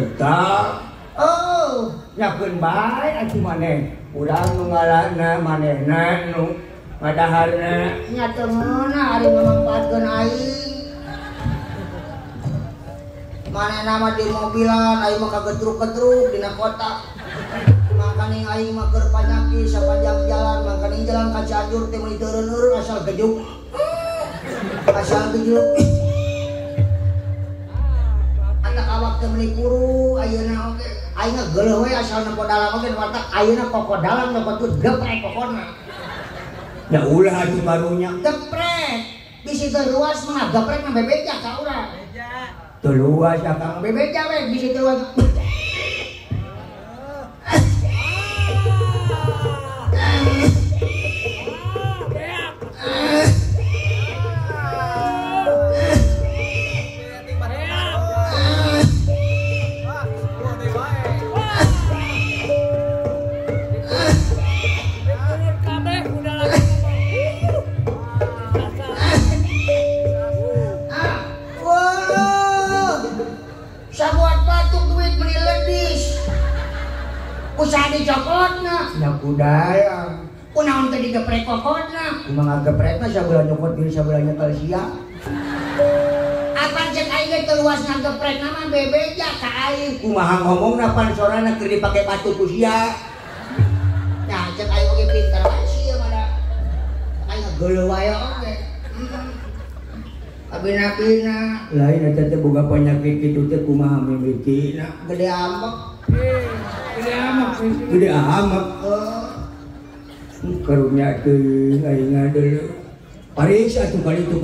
Tetap. Oh, nyakeun bae atuh maneh. Urang nu ngalana manehna nu ngadaharna. Nya teu meunah ari ngamangpaatkeun aing. Manehna mah di mobilan, aing mah kagetruk-getruk dina kota. Mangkaning aing mah keur panyakit sapanjang jalan, mangkaning jalan ka Cianjur teh meuni teu eureun asal gejuk. Asal gejuk. Atak awak teh meuni kuru ayeuna oge. Aing mah geuleuh we asal nempo dalam oge watak ayeuna koko dalam nempo tuh geprek kokona. Da ulah atuh karunya. Geprek. Bisi teu luas mah geprek mah bebeja ka urang. Teu luas akang. Bebeja we bisi teu luas. Usaha dicokotna nya kudalang kunaon teh digeprek kokotna kumaha ngageprekna sabulan nyokot diri sabulan nyekel sia apan cek aing ge teu luas ngageprekna mah bebeja ka aing kumaha ngomongna pan sorana keur dipake batu ku sia nya cek aing oge pinter wae sia mah da aing geuleuh wae oge abina-bina lain eta teh boga penyakit kitu teh kumaha mimitina gede ambek. Gede amat. Gede amat. Karunya teuing aing ngadeuleu. Paris atuh kali itu.